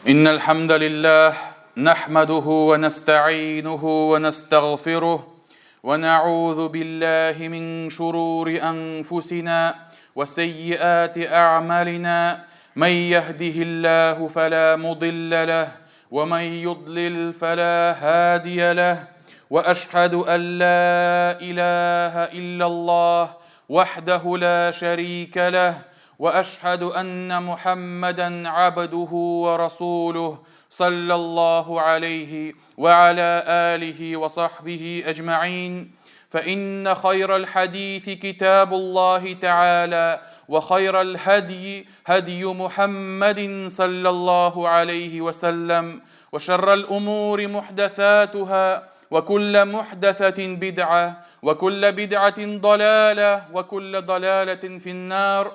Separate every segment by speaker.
Speaker 1: إن الحمد لله نحمده ونستعينه ونستغفره ونعوذ بالله من شرور أنفسنا وسيئات أعمالنا من يهده الله فلا مضل له ومن يضلل فلا هادي له وأشهد أن لا إله إلا الله وحده لا شريك له واشهد ان محمدا عبده ورسوله صلى الله عليه وعلى اله وصحبه اجمعين فان خير الحديث كتاب الله تعالى وخير الهدي هدي محمد صلى الله عليه وسلم وشر الامور محدثاتها وكل محدثه بدعه وكل بدعه ضلاله وكل ضلاله في النار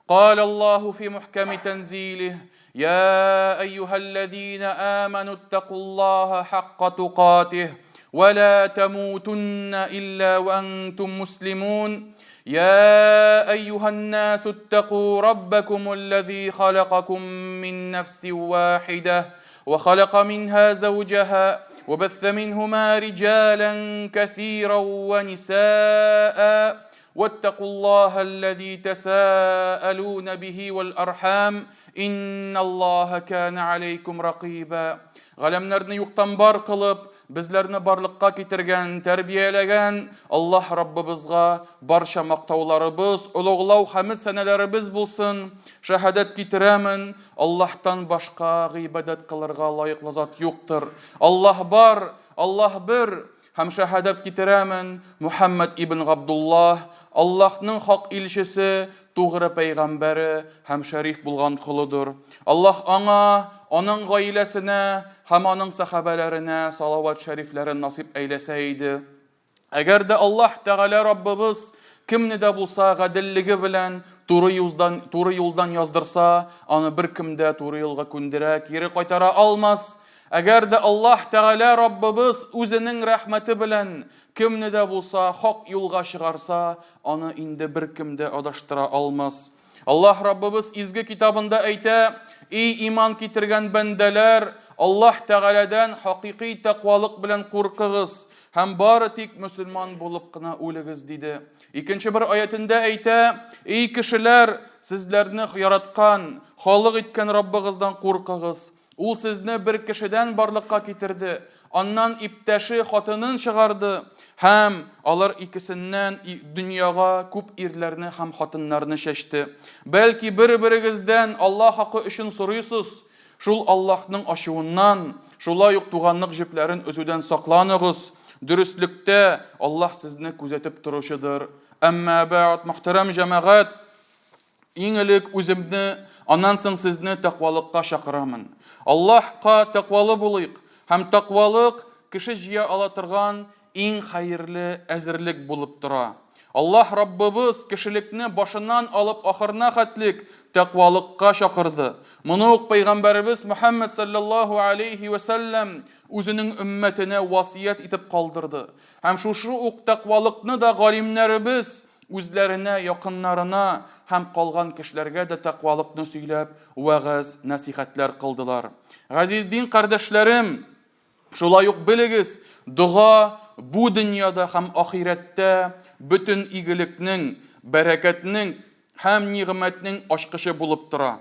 Speaker 1: قال الله في محكم تنزيله يا ايها الذين امنوا اتقوا الله حق تقاته ولا تموتن الا وانتم مسلمون يا ايها الناس اتقوا ربكم الذي خلقكم من نفس واحده وخلق منها زوجها وبث منهما رجالا كثيرا ونساء واتقوا الله الذي تساءلون به والارحام ان الله كان عليكم رقيبا Галәмнәрне юктан бар кылып, безләрне барлыкка китергән, тәрбияләгән Аллаһ Раббыбызга барча мактауларыбыз, олуглау хәмед сәнәләребез булсын. Шәһадәт китерәмен, Аллаһтан башка гыйбадәт кылырга лаеклы зат юктыр. Аллаһ бар, Аллаһ бер, һәм шәһадәт китерәмен, Мухәммәд ибн Габдуллаһ, Аллаһның хак илчесе, тугры пәйгамбәре һәм шәриф булган колыдыр. Аллаһ аңа, аның гаиләсенә һәм аның сәхабәләренә салават шәрифләрен насыйп әйләсә иде. Әгәр дә Аллаһ Тәгалә Раббыбыз кемне дә булса гаделлеге белән туры юлдан, туры юлдан яздырса, аны беркем дә туры юлга күндерә, кире кайтара алмас. Әгәр дә Аллаһ Тәгалә Раббыбыз үзенең рәхмәте белән кемне дә булса хак юлга чыгарса, аны инде беркем дә адаштыра алмас. Аллаһ Раббыбыз изге китабында әйтә, Ий иман китергән бәндәләр, Аллаһ Тәгаләдән хакыйкый тәкъвалык белән куркыгыз һәм бары тик мөселман булып кына үлегез, диде. Икенче бер аятендә әйтә, Ий кешеләр, сезләрне яраткан, халык иткән Раббыгыздан куркыгыз. Ул сезне бер кешедән барлыкка китерде, аннан иптәше хатынын чыгарды һәм алар икесеннән дөньяга күп ирләрне һәм хатыннарны чәчте. Бәлки бер-берегездән Аллаһ хакы өчен сорыйсыз, шул Аллаһның ачуыннан, шулай ук туганлык җепләрен өзүдән сакланыгыз. Дөреслектә Аллаһ сезне күзәтеп торучыдыр. Әмма бәгъд, мөхтәрәм җәмәгать, Иң элек үземне, аннан соң сезне тәкъвалыкка чакырамын. Аллаһка тәкъвалы булыйк, һәм тәкъвалык кеше җыя ала торган иң хәерле әзерлек булып тора. Аллаһ Раббыбыз кешелекне башыннан алып ахырына хәтлек тәкъвалыкка чакырды. Моны ук пәйгамбәребез Мөхәммәд саллаллаһу алейһи вә сәлләм үзенең өммәтенә васыять итеп калдырды. Һәм шушы ук тәкъвалыкны да галимнәребез үзләренә, якыннарына һәм калган кешеләргә дә тәкъвалыкны сөйләп, вәгазь, нәсыйхәтләр кылдылар. Газиз дин кардәшләрем, шулай ук белегез, дога бу дөньяда һәм ахирәттә бөтен игелекнең, бәрәкәтнең һәм нигъмәтнең ачкычы булып тора.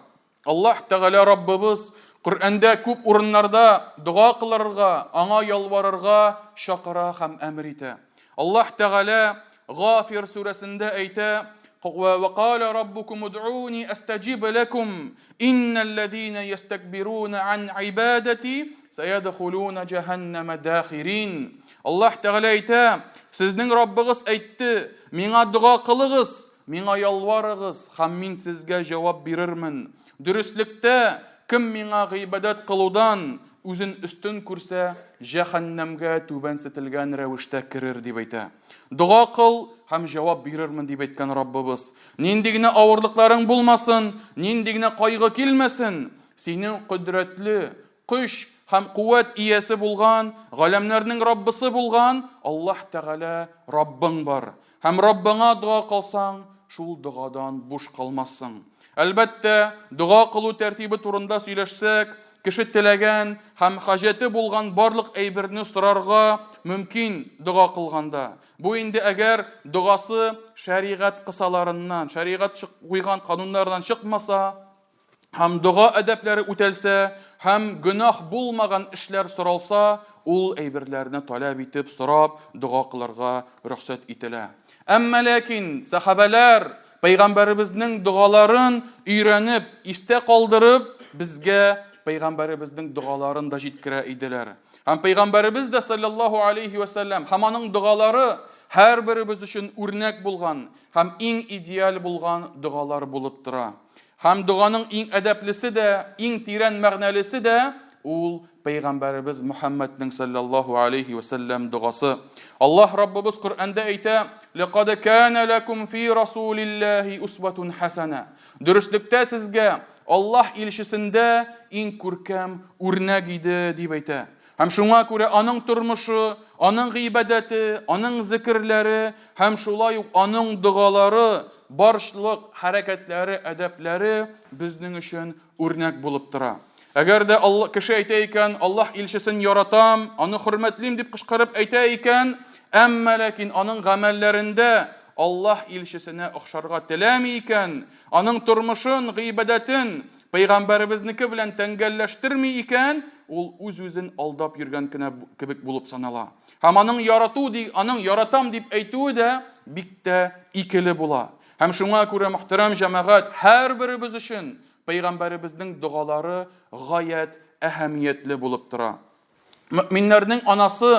Speaker 1: Аллаһ Тәгалә Раббыбыз Коръәндә күп урыннарда дога кылырга, аңа ялварырга чакыра һәм әмер итә. Аллаһ Тәгалә Гафир сүрәсендә әйтә: "Ва кала раббукум уд'уни астаҗиб лакум, инналлазина ястакбируна ан ибадати саядхулуна җәһәннәмә дахирин." Аллаһ Тәгалә әйтә: Сезнең Раббыгыз әйтте, миңа дога кылыгыз, Миңа ялварыгыз, һәм мин сезгә җавап бирермен. Дөреслектә, кем миңа гыйбадәт кылудан үзен өстен күрсә, җәһәннәмгә түбәнсетелгән рәвештә керер, дип әйтә. Дога кыл, һәм җавап бирермен, дип әйткән Раббыбыз. Нинди генә авырлыкларың булмасын, нинди генә кайгы килмәсен, синең кодрәтле, Көч һәм куәт иясе булган, галәмнәрнең Раббысы булган Аллаһ Тәгалә Раббың бар. Һәм Раббыңа дога кылсаң, шул догадан буш калмассың. Әлбәттә, дога кылу тәртибе турында сөйләшсәк, кеше теләгән һәм хаҗәте булган барлык әйберне сорарга мөмкин дога кылганда. Бу инде әгәр догасы шәригать кысаларыннан, шәригать куйган кануннардан чыкмаса, һәм дога әдәпләре үтәлсә, һәм гөнаһ булмаган эшләр соралса, ул әйберләрне таләп итеп сорап дога кылырга рөхсәт ителә. Әмма ләкин сәхабәләр пәйгамбәребезнең догаларын өйрәнеп, истә калдырып, безгә пәйгамбәребезнең догаларын да җиткерә иделәр. Һәм пәйгамбәребез дә саллаллаһу алейхи ва сәлләм һәм аның догалары һәрберебез өчен үрнәк булган һәм иң идеаль булган догалар булып тора. Һәм доганың иң әдәплесе дә, иң тирән мәгънәлесе дә ул пәйгамбәребез Мөхәммәднең саллаллаһу алейхи ва сәлләм догасы. Аллаһ Раббыбыз Коръәндә әйтә: "Лакад кана лакум фи расулиллаһи усватун хасана". Дөреслектә сезгә Аллаһ илчесендә иң күркәм үрнәк иде, дип әйтә. Һәм шуңа күрә аның тормышы, аның гыйбадәте, аның зикерләре һәм шулай ук аның догалары, барчлык хәрәкәтләре, әдәпләре безнең өчен үрнәк булып тора. Әгәр дә Алла кеше әйтә икән, Аллаһ илчесен яратам, аны хөрмәтлим дип кычкырып әйтә икән, әмма ләкин аның гамәлләрендә Аллаһ илчесенә охшарга теләми икән, аның тормышын, гыйбадәтен Пәйгамбәребезнеке белән тәңгәлләштерми икән, ул үз-үзен алдап йөргән кенә кебек булып санала. Һәм аның ярату, аның яратам дип әйтүе дә бик тә икеле була. Һәм шуңа күрә, мөхтәрәм җәмәгать, һәрберебез өчен пәйгамбәребезнең догалары гаять әһәмиятле булып тора. Мөэминнәрнең анасы,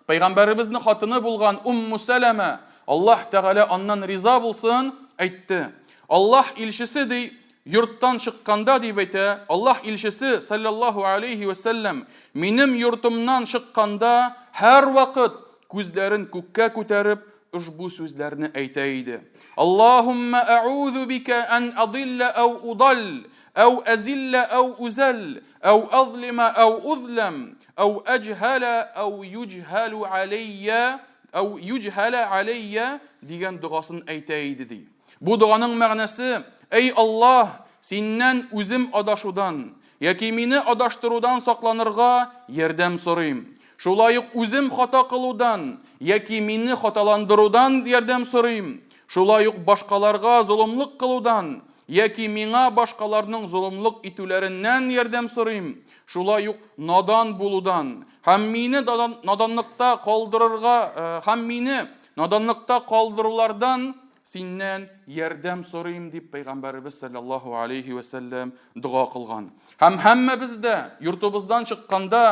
Speaker 1: пәйгамбәребезнең хатыны булган Умму Сәләмә, Аллаһ Тәгалә аннан риза булсын, әйтте. Аллаһ илчесе ди, йорттан чыкканда дип әйтә, Аллаһ илчесе саллаллаһу алейхи вә сәлләм минем йортымнан чыкканда һәрвакыт күзләрен күккә күтәреп ошбу сүзләрне әйтә иде. Аллаһумма а'узу бика ан адилла ау удал, ау азилла ау узал, ау азлима ау узлам, ау аҗһала ау юҗһалу алейя, ау юҗһала алейя дигән догасын әйтә иде ди. Бу доганың мәгънәсе, Әй Аллаһ, синнән үзем адашудан яки мине адаштырудан сакланырга ярдәм сорыйм. Шулай ук үзем хата кылудан яки мине хаталандырудан ярдәм сорыйм. Шулай ук башкаларга золымлык кылудан яки миңа башкаларның золымлык итүләреннән ярдәм сорыйм. Шулай ук надан булудан һәм мине наданлыкта калдырырга һәм мине наданлыкта калдырулардан Синнән ярдәм сорыйм, дип пәйгамбәребез саллаллаһу алейхи вә сәлләм дога кылган. Һәм һәммәбез дә йортыбыздан чыкканда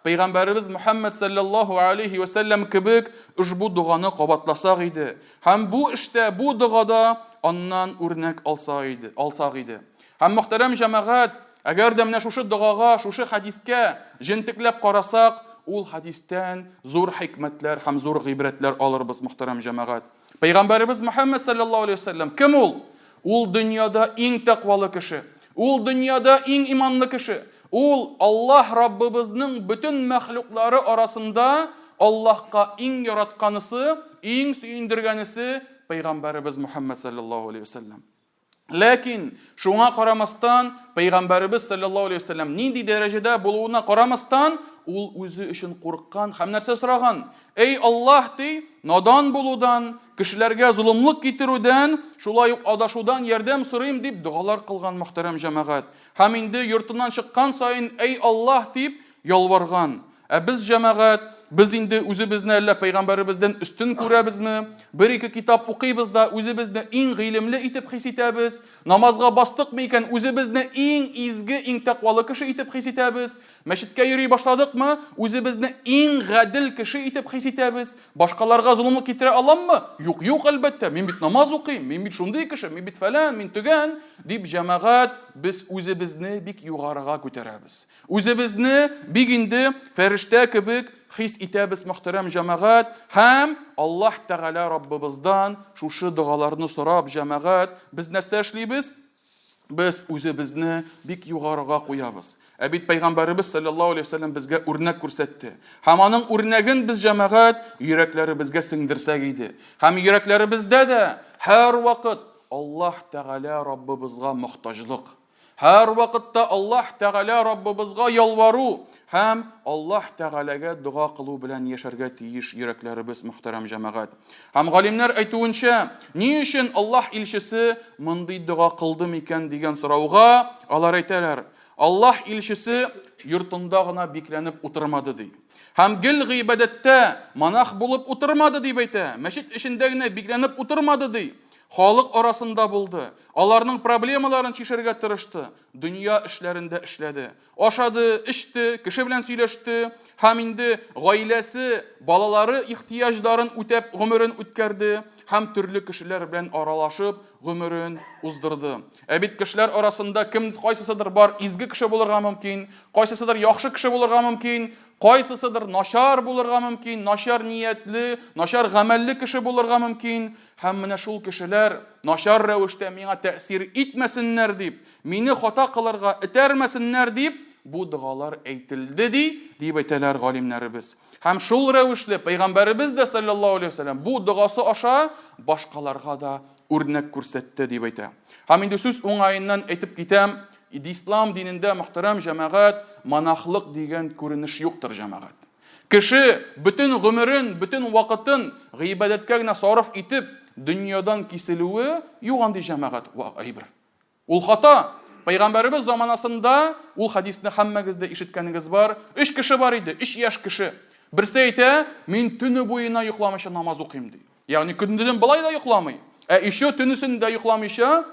Speaker 1: пәйгамбәребез Мөхәммәд саллаллаһу алейхи вә сәлләм кебек ошбу доганы кабатласак иде. Һәм бу эштә, бу догада аннан үрнәк алса иде, алсак иде. Һәм мөхтәрәм җәмәгать, әгәр дә менә шушы догага, шушы хәдискә җентекләп карасак, ул хәдистән зур хикмәтләр һәм зур гыйбрәтләр алырбыз, мөхтәрәм җәмәгать. Пәйгамбәребез Мөхәммәд саллаллаһу алейһи вәсәлләм кем ул? Ул дөньяда иң тәкъвалы кеше. Ул дөньяда иң иманлы кеше. Ул Аллаһ Раббыбызның бөтен мәхлуклары арасында Аллаһка иң яратканысы, иң сөендергәнесе пәйгамбәребез Мөхәммәд саллаллаһу алейһи вәсәлләм. Ләкин шуңа карамастан, пәйгамбәребез саллаллаһу алейһи вәсәлләм нинди дәрәҗәдә булуына карамастан, ул үзе өчен курыккан һәм нәрсә сораган? Эй Аллаһ, ди, надан булудан, кешеләргә золымлык китерүдән, шулай ук адашудан ярдәм сорыйм, дип догалар кылган мөхтәрәм җәмәгать. Һәм инде йортыннан чыккан саен, Эй Аллаһ, дип ялварган. Ә без, җәмәгать, без инде үзебезне әллә пәйгамбәребездән өстен күрәбезме? Бер-ике китап укыйбыз да, үзебезне иң гыйлемле итеп хис итәбез. Намазга бастыкмы икән, үзебезне иң изге, иң тәкъвалы кеше итеп хис итәбез. Мәчеткә йөри башладыкмы, үзебезне иң гадел кеше итеп хис итәбез. Башкаларга золымлык китерә аламмы? Юк, юк, әлбәттә, мин бит намаз укыйм, мин бит шундый кеше, мин бит фәлән, мин төгән, дип, җәмәгать, без үзебезне бик югарыга күтәрәбез. Үзебезне бик инде фәрештә кебек хис итәбез, мөхтәрәм җәмәгать, һәм Аллаһ Тәгалә Раббыбыздан шушы догаларны сорап, җәмәгать, без нәрсә эшлибез? Без үзебезне бик югарыга куябыз. Ә бит Пәйгамбәребез саллаллаһу алейһи вәсәлләм безгә үрнәк күрсәтте. Һәм аның үрнәген без, җәмәгать, йөрәкләребезгә сеңдерсәк иде. Һәм йөрәкләребездә дә һәрвакыт Аллаһ Тәгалә Раббыбызга мохтаҗлык. Һәрвакытта Аллаһ Тәгалә Раббыбызга ялвару һәм Аллаһ Тәгаләгә дога кылу белән яшәргә тиеш йөрәкләребез, мөхтәрәм җәмәгать. Һәм галимнәр әйтүенчә, ни өчен Аллаһ илчесе мондый дога кылды микән дигән сорауга алар әйтәләр, Аллаһ илчесе йортында гына бикләнеп утырмады ди. Һәм гел гыйбадәттә монах булып утырмады дип әйтә, мәчет эчендә генә бикләнеп утырмады ди. Халык арасында булды, аларның проблемаларын чишәргә тырышты, дөнья эшләрен дә эшләде. Ашады, эчте, кеше белән сөйләште һәм инде гаиләсе, балалары ихтыяҗларын үтәп гомерен үткәрде һәм төрле кешеләр белән аралашып гомерен уздырды. Ә бит кешеләр арасында кем кайсысыдыр бар изге кеше булырга мөмкин, кайсысыдыр яхшы кеше булырга мөмкин, кайсысыдыр начар булырга мөмкин, начар ниятле, начар гамәлле кеше булырга мөмкин. Һәм менә шул кешеләр начар рәвештә миңа тәэсир итмәсеннәр дип, мине хата кылырга этәрмәсеннәр дип, бу догалар әйтелде ди, дип әйтәләр галимнәребез. Һәм шул рәвешле пәйгамбәребез дә саллаллаһу алейһи вәсәлләм бу догасы аша башкаларга да үрнәк күрсәтте дип әйтә. Һәм инде сүз уңаеннан әйтеп китәм, ислам динендә, мөхтәрәм җәмәгать, монахлык дигән күренеш юктыр, җәмәгать. Кеше бөтен гомерен, бөтен вакытын гыйбадәткә генә сарыф итеп, дөньядан киселүе юк андый җәмәгать әйбер. Ул хата. Пәйгамбәребез заманасында ул хәдисне һәммәгез дә ишеткәнегез бар. Өч кеше бар иде, өч яшь кеше. Берсе әйтә, мин төне буена йокламыйча намаз укыйм ди. Ягъни көндезен болай да йокламый, ә еще төнесен дә йокламыйча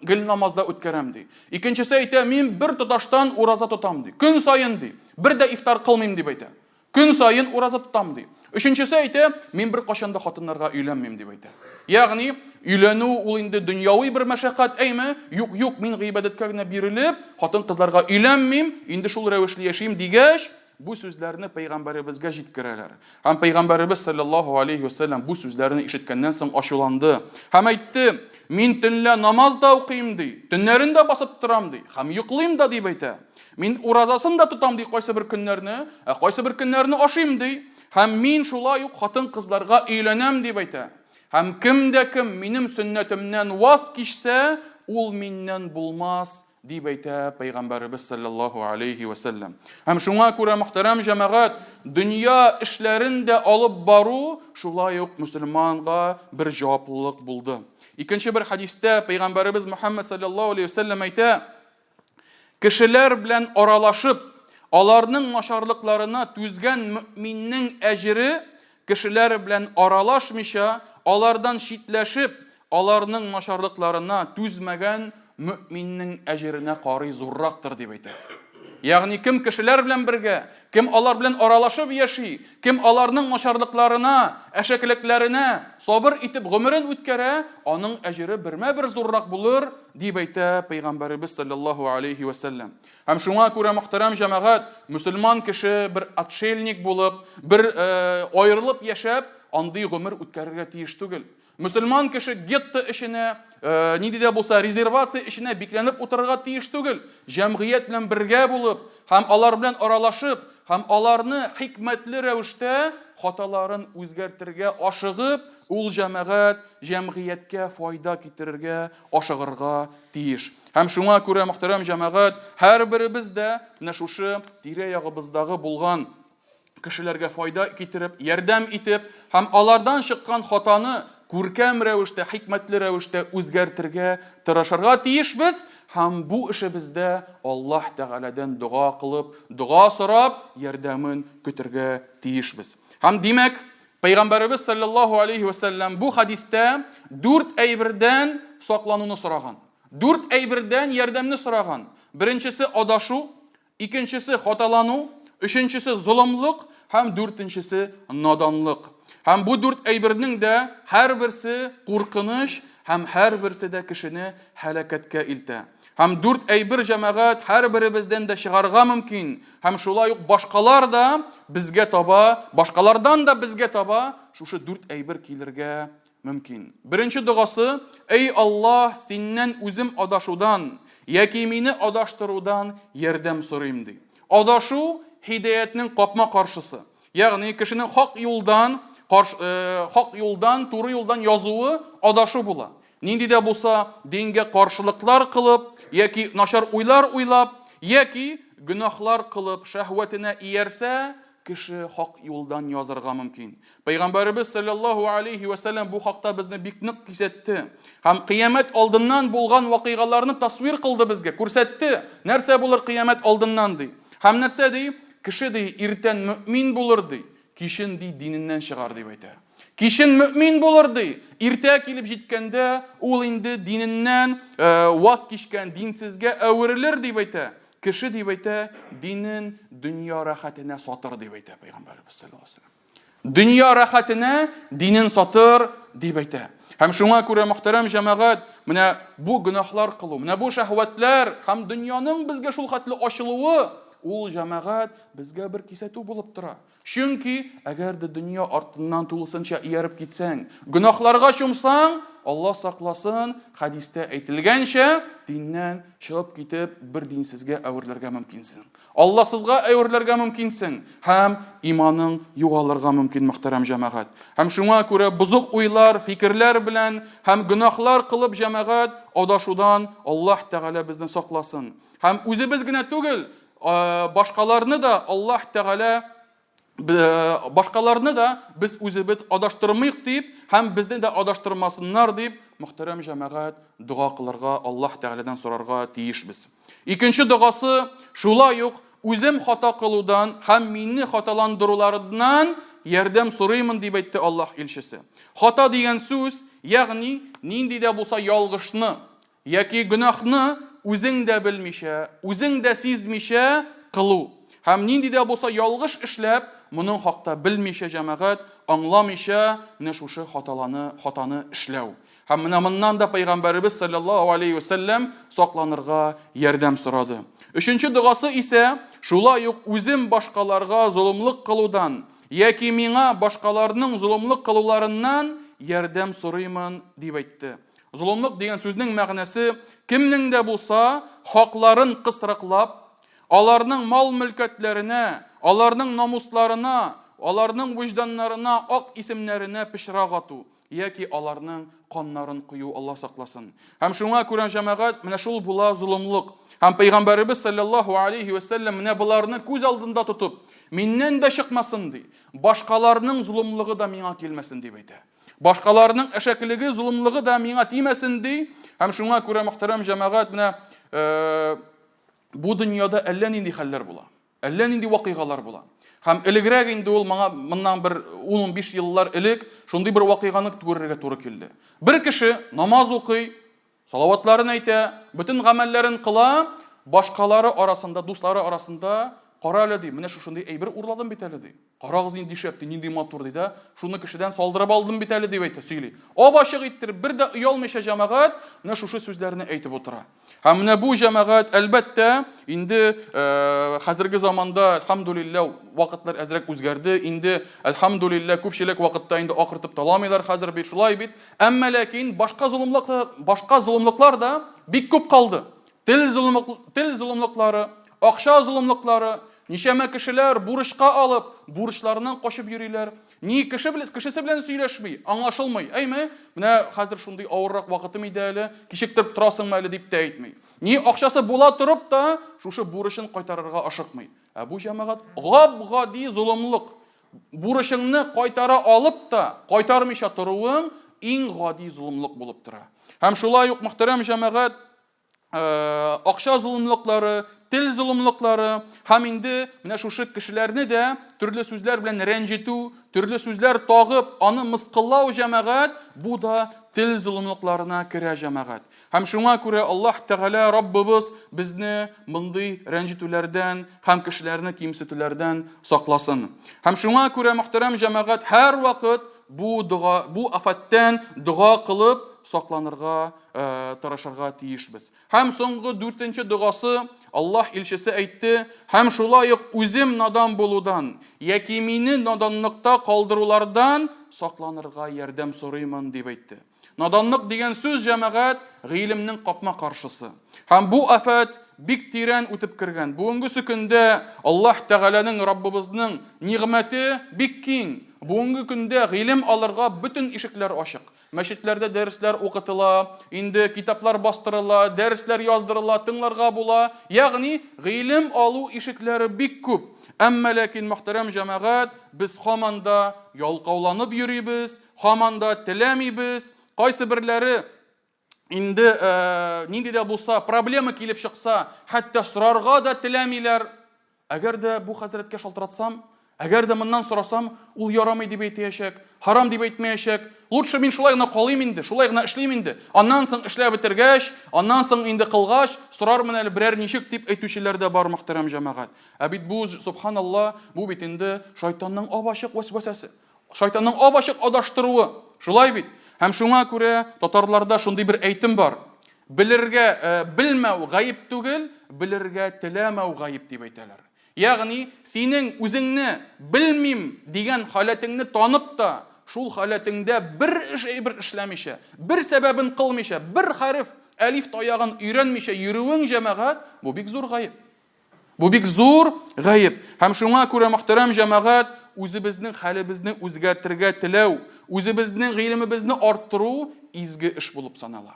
Speaker 1: гел намазда үткәрәм ди. Икенчесе әйтә, мин бер тоташтан ураза тотам ди. Көн саен ди. Бер дә ифтар кылмыйм дип әйтә. Көн саен ураза тотам ди. Өченчесе әйтә, мин бер кашан да хатыннарга өйләнмим дип әйтә. Ягъни, өйләнү ул инде дөньяви бер мәшәкать, әйме? Юк, юк, мин гыйбадәткә генә бирелеп, хатын-кызларга өйләнмим, инде шул рәвешле яшим дигәч, бу сүзләрне пәйгамбәребезгә җиткерәләр. Һәм пәйгамбәребез саллаллаһу алейхи вәсәлләм бу сүзләрне ишеткәннән соң ачуланды. Һәм әйтте, мин төнлә намаз да укыйм ди, төннәрен дә басып торам ди, һәм йоклыйм да дип әйтә. Мин уразасын да тотам ди кайсы бер көннәрне, ә кайсы бер көннәрне ашыйм ди. Һәм мин шулай ук хатын-кызларга өйләнәм дип әйтә. Һәм кем дә кем минем сөннәтемнән ваз кичсә, ул миннән булмас, дип әйтә пәйгамбәребез саллаллаһу алейхи ва сәлләм. Һәм шуңа күрә, мөхтәрәм җәмәгать, дөнья эшләрен дә алып бару шулай ук мөселманга бер җаваплылык булды. Икенче бер хәдистә пәйгамбәребез Мөхәммәд саллаллаһу алейхи ва сәлләм әйтә, Кешеләр белән аралашып, аларның начарлыкларына түзгән мөэминнең әҗере, кешеләр белән аралашмыйча, алардан читләшеп, аларның начарлыкларына түзмәгән мөэминнең әҗеренә карый зуррактыр, дип әйтә. Ягъни кем кешеләр белән бергә, кем алар белән аралашып яши, кем аларның начарлыкларына, әшәкелекләренә сабыр итеп гомерен үткәрә, аның әҗере бермә-бер зуррак булыр, дип әйтә пәйгамбәребез саллаллаһу алейхи ва сәлләм. Һәм шуңа күрә, мөхтәрәм җәмәгать, мөселман кеше бер отшельник булып, бер э, аерылып яшәп, андый гомер үткәрергә тиеш түгел. Мөселман кеше гетто эченә, э, нинди дә булса резервация эченә бикләнеп утырырга тиеш түгел. Җәмгыять белән бергә булып һәм алар белән аралашып, һәм аларны хикмәтле рәвештә хаталарын үзгәртергә ашыгып, ул җәмәгать, җәмгыятькә файда китерергә ашыгырга тиеш. Һәм шуңа күрә, мөхтәрәм җәмәгать, һәрберебез дә менә шушы тирә-ягыбыздагы булган кешеләргә файда китереп, ярдәм итеп һәм алардан чыккан хатаны күркәм рәвештә, хикмәтле рәвештә үзгәртергә тырышырга тиешбез һәм бу эшебездә Аллаһ Тәгаләдән дога кылып, дога сорап, ярдәмен көтергә тиешбез. Һәм димәк, Пәйгамбәребез саллаллаһу алейһи вә сәлләм бу хәдистә дүрт әйбердән саклануны сораган. Дүрт әйбердән ярдәмне сораган. Беренчесе адашу, икенчесе хаталану, өченчесе золымлык һәм дүртенчесе наданлык. Һәм бу дүрт әйбернең дә һәрберсе куркыныч һәм һәрберсе дә кешене һәлакәткә илтә. Һәм дүрт әйбер җәмәгать һәрберебездән дә чыгарга мөмкин. Һәм шулай ук башкалар да безгә таба, башкалардан да безгә таба шушы дүрт әйбер килергә мөмкин. Беренче догасы, Эй Аллаһ, синнән үзем адашудан яки мине адаштырудан ярдәм сорыйм, ди. Адашу һидәятнең капма-каршысы. Ягъни кешенең хак юлдан, карш, э, хак юлдан, туры юлдан язуы адашу була. Нинди дә булса дингә каршылыклар кылып, яки начар уйлар уйлап, яки гөнаһлар кылып, шәһвәтенә иярсә, кеше хак юлдан язырга мөмкин. Пәйгамбәребез саллаллаһу алейхи вә сәлләм бу хакта безне бик нык кисәтте. Һәм кыямәт алдыннан булган вакыйгаларны тасвир кылды безгә, күрсәтте. Нәрсә булыр кыямәт алдыннан ди. Һәм нәрсә ди? Кеше ди, иртән мөмин булыр ди, кичен ди диненнән чыгар дип әйтә. Кичен мөмин булыр ди, иртә килеп җиткәндә ул инде диненнән ваз кичкән, динсезгә әверелер дип әйтә. Кеше дип әйтә, динен дөнья рәхәтенә сатыр дип әйтә Пәйгамбәребез саллаллаһу алейһи вәсәлләм. Дөнья рәхәтенә динен сатыр дип әйтә. Һәм шуңа күрә, мөхтәрәм җәмәгать, менә бу гөнаһлар кылу, менә бу шәһвәтләр һәм дөньяның безгә шул хәтле ачылуы, ул җәмәгать безгә бер кисәтү булып тора. Чөнки әгәр дә дөнья артыннан тулысынча ияреп китсәң, гөнаһларга чумсаң, Алла сакласын, хәдистә әйтелгәнчә, диннән чыгып китеп, бер динсезгә әверелергә мөмкинсең. Алласызга әверелергә мөмкинсең һәм иманың югалырга мөмкин, мөхтәрәм җәмәгать. Һәм шуңа күрә бозык уйлар, фикерләр белән һәм гөнаһлар кылып җәмәгать адашудан Аллаһ Тәгалә безне сакласын. Һәм үзебез генә түгел, башкаларны да Аллаһ Тәгалә башкаларны да без үзебез адаштырмыйк дип һәм безне дә адаштырмасыннар дип, мөхтәрәм җәмәгать, дога кылырга, Аллаһ Тәгаләдән сорарга тиешбез. Икенче догасы шулай ук үзем хата кылудан һәм мине хаталандыруларыннан ярдәм сорыймын дип әйтте Аллаһ илчесе. Хата дигән сүз, ягъни нинди дә булса ялгышны, Яки гөнаһны үзең дә белмичә, үзең дә сизмичә кылу. Һәм нинди дә булса ялгыш эшләп, моның хакта белмичә җәмәгать, аңламыйча менә шушы хаталаны, хатаны эшләү. Һәм менә моннан да Пәйгамбәребез салләллаһу алейһи вә сәлләм сакланырга ярдәм сорады. Өченче догасы исә, шулай ук үзем башкаларга золымлык кылудан яки миңа башкаларның золымлык кылуларыннан ярдәм сорыймын, дип әйтте. Золымлык дигән сүзнең мәгънәсе кемнең дә булса хакларын кысрыклап, аларның мал-мөлкәтләренә, аларның намусларына, аларның вөҗданнарына, ак исемнәренә пычрак ату яки аларның каннарын кою, Алла сакласын. Һәм шуңа күрә, җәмәгать, менә шул була золымлык. Һәм Пәйгамбәребез саллаллаһу алейхи вә сәлләм менә боларны күз алдында тотып, миннән дә чыкмасын ди, башкаларның золымлыгы да миңа килмәсен дип әйтә. Башкаларның әшәкелеге, золымлыгы да миңа тимәсен, ди. Һәм шуңа күрә, мөхтәрәм җәмәгать, менә э, бу дөньяда әллә нинди хәлләр була. Әллә нинди вакыйгалар була. Һәм элегрәк инде ул моңа моннан бер 10-15 еллар элек шундый бер вакыйганы күрергә туры килде. Бер кеше намаз укый, салаватларын әйтә, бөтен гамәлләрен кыла, башкалары арасында, дуслары арасында, кара әле ди, менә шушындый әйбер урладым бит әле ди. Карагыз, нинди шәп, ди, нинди матур, ди дә, шуны кешедән салдырып алдым бит әле, дип әйтә, сөйли. Ап-ачык иттереп, бер дә оялмыйча җәмәгать менә шушы сүзләрне әйтеп утыра. Һәм менә бу җәмәгать, әлбәттә, инде э, хәзерге заманда, әлхәмдулиллә, вакытлар әзрәк үзгәрде. Инде, әлхәмдулиллә, күпчелек вакытта инде акыртып таламыйлар хәзер бит, шулай бит. Әмма ләкин башка золымлыклар, башка золымлыклар да бик күп калды. Тел золымлык, тел золымлыклары, акча золымлыклары, ничәмә кешеләр бурычка алып, бурычларыннан качып йөриләр. Ни кеше белән, кешесе белән сөйләшми, аңлашылмый. Әйме, менә хәзер шундый авыррак вакытым иде әле, кичектереп торасыңмы әле дип тә әйтми. Ни акчасы була торып та, шушы бурычын кайтарырга ашыкмый. Ә бу җәмәгать гап-гади золымлык. Бурычыңны кайтара алып та, кайтармыйча торуың иң гади золымлык булып тора. Һәм шулай ук, мөхтәрәм җәмәгать, Э, акча золымлыклары, тел золымлыклары һәм инде менә шушы кешеләрне дә төрле сүзләр белән рәнҗетү, төрле сүзләр тагып, аны мыскыллау җәмәгать, бу да тел золымлыкларына керә җәмәгать. Һәм шуңа күрә Аллаһ Тәгалә Раббыбыз безне мондый рәнҗетүләрдән һәм кешеләрне кимсетүләрдән сакласын. Һәм шуңа күрә, мөхтәрәм җәмәгать, һәрвакыт бу дога, бу афәттән дога кылып сакланырга э, тырышырга тиешбез. Һәм соңгы дүртенче догасы Аллаһ илчесе әйтте, һәм шулай ук үзем надан булудан яки мине наданлыкта калдырулардан сакланырга ярдәм сорыймын дип әйтте. Наданлык дигән сүз җәмәгать гыйлемнең капма-каршысы. Һәм бу афәт бик тирән үтеп кергән. Бүгенгесе көндә Аллаһ Тәгаләнең Раббыбызның нигъмәте бик киң. Бүгенге көндә гыйлем алырга бөтен ишекләр ачык. Мәчетләрдә дәресләр укытыла, инде китаплар бастырыла, дәресләр яздырыла, тыңларга була. Ягъни гыйлем алу ишекләре бик күп. Әмма ләкин, мөхтәрәм җәмәгать, без һаман да ялкауланып йөрибез, һаман да теләмибез. Кайсыберләре инде нинди дә булса проблема килеп чыкса, хәтта сорарга да теләмиләр. Әгәр дә бу хәзрәткә шалтыратсам, әгәр дә моннан сорасам, ул ярамый дип әйтәячәк, харам дип әйтмәячәк. Лучше мин шулай гына калыйм инде, шулай гына эшлим инде. Аннан соң эшләп бетергәч, аннан соң инде кылгач, сорармын әле берәр ничек дип әйтүчеләр дә бар, мөхтәрәм җәмәгать. Ә бит бу, субханалла, бу бит инде шайтанның ап-ачык вәсвәсәсе. Шайтанның ап-ачык адаштыруы. Шулай бит? Һәм шуңа күрә татарларда шундый бер әйтем бар. Белергә, э, белмәү гаеп түгел, белергә теләмәү гаеп дип әйтәләр. Ягъни, синең үзеңне белмим дигән халәтеңне танып та, шул халәтеңдә бер эш әйбер эшләмичә, бер сәбәбен кылмыйча, бер хәреф, әлиф таягын өйрәнмичә йөрүең, җәмәгать, бу бик зур гаеп. Бу бик зур гаеп. Һәм шуңа күрә, мөхтәрәм җәмәгать, үзебезнең хәлебезне үзгәртергә теләү, үзебезнең гыйлемебезне арттыру изге эш булып санала.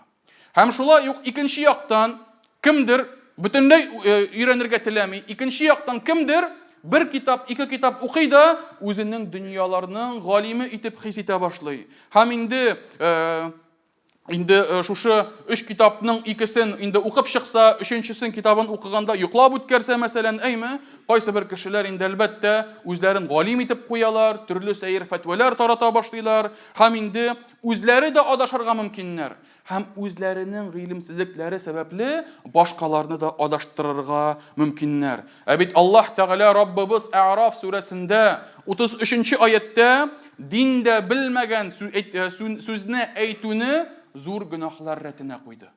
Speaker 1: Һәм шулай ук икенче яктан кемдер бөтенләй э, өйрәнергә теләми, икенче яктан кемдер бер китап, ике китап укый да үзенең дөньяларның галиме итеп хис итә башлый. Һәм инде э, Инде э, шушы өч китапның икесен инде укып чыкса, өченчесен китабын укыганда йоклап үткәрсә, мәсәлән, әйме, кайсы бер кешеләр инде әлбәттә үзләрен галим итеп куялар, төрле сәер фәтвәләр тарата башлыйлар һәм инде үзләре дә адашырга мөмкиннәр һәм үзләренең гыйлемсезлекләре сәбәпле башкаларны да адаштырырга мөмкиннәр. Ә бит Аллаһ Тәгалә Раббыбыз Әгъраф сүрәсендә 33 нче аятьтә диндә белмәгән э, сүзне әйтүне зур гөнаһлар рәтенә куйды.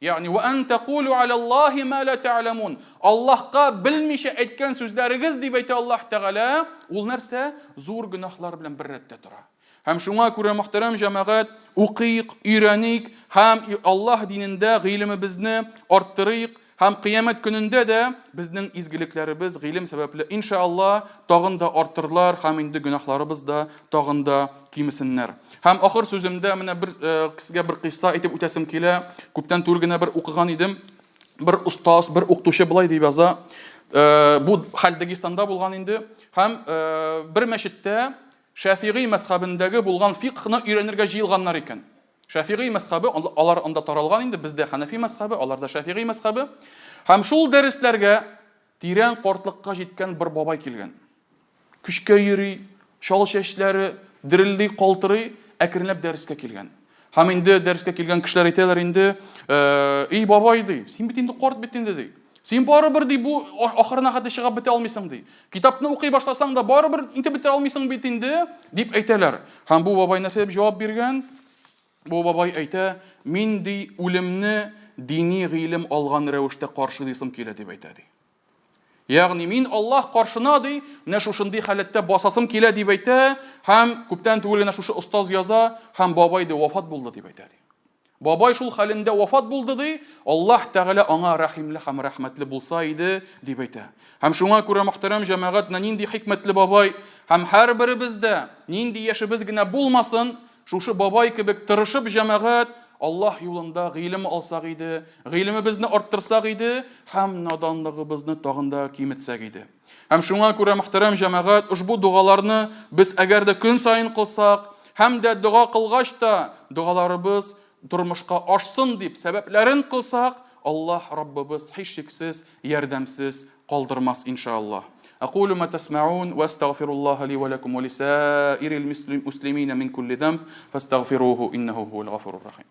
Speaker 1: Ягъни ва ан тәкулу алаллаһи ма ла та'ламун. Аллаһка белмичә әйткән сүзләрегез дип әйтә Аллаһ Тәгалә, ул нәрсә? Зур гөнаһлар белән бер рәттә тора. Һәм шуңа күрә, мөхтәрәм җәмәгать, укыйк, өйрәник һәм Аллаһ динендә гыйлемебезне арттырыйк һәм кыямәт көнендә дә безнең изгелекләребез гыйлем сәбәпле, иншаалла, тагын да артырлар һәм инде гөнаһларыбыз да тагын да кимесеннәр. Һәм ахыр сүземдә менә бер э, сезгә бер кыйсса әйтеп үтәсем килә. Күптән түгел генә бер укыган идем. Бер остаз, бер укытучы болай дип яза. Э, бу хәл Дагестанда булган инде. Һәм э, бер мәчеттә Шәфигый мәзхәбендәге булган фикһны өйрәнергә җыелганнар икән. Шәфигый мәзхәбе, алар анда таралган инде, бездә хәнәфи мәзхәбе, аларда шәфигый мәзхәбе. Һәм шул дәресләргә тирән картлыкка җиткән бер бабай килгән. Көчкә йөри, чал чәчләре дерелди, калтырый, әкренләп дәрескә килгән. Һәм инде дәрескә килгән кешеләр әйтәләр инде, "Эй, бабай, ди, син бит инде карт бит инде, ди. Син барыбер, ди, бу ахырына хәтле чыгып бетә алмыйсың, ди. Китапны укый башласаң да, барыбер итеп бетерә алмыйсың бит инде, дип әйтәләр. Һәм бу бабай нәрсә дип җавап биргән? Бу бабай әйтә, мин, ди, үлемне дини гыйлем алган рәвештә каршылыйсым килә, дип әйтә, ди. Ягъни мин Аллаһ каршына ди, менә шушындый халәттә басасым килә дип әйтә, һәм күптән түгел генә шушы остаз яза, һәм бабай ди вафат булды дип әйтә ди. Бабай шул хәлендә вафат булды ди, Аллаһ Тәгалә аңа рәхимле һәм рәхмәтле булса иде дип әйтә. Һәм шуңа күрә мөхтәрәм җәмәгать, менә нинди хикмәтле бабай, һәм һәрберебез дә нинди яшебез генә булмасын, Шушы бабай кебек тырышып җәмәгать Аллаһ юлында гыйлем алсак иде, гыйлемебезне арттырсак иде һәм наданлыгыбызны тагын да киметсәк иде. Һәм шуңа күрә, мөхтәрәм җәмәгать, ошбу догаларны без әгәр дә көн саен кылсак һәм дә дога кылгач та догаларыбыз тормышка ашсын дип сәбәпләрен кылсак, Аллаһ Раббыбыз һичшиксез ярдәмсез калдырмас, иншааллаһ. Акулу ма тәсмәун вә әстәгъфируллаһа ли вә ләкум вә лисаирил муслимина мин кулли зәмб фәстәгъфируху иннәһу һуәл гафурур рахим.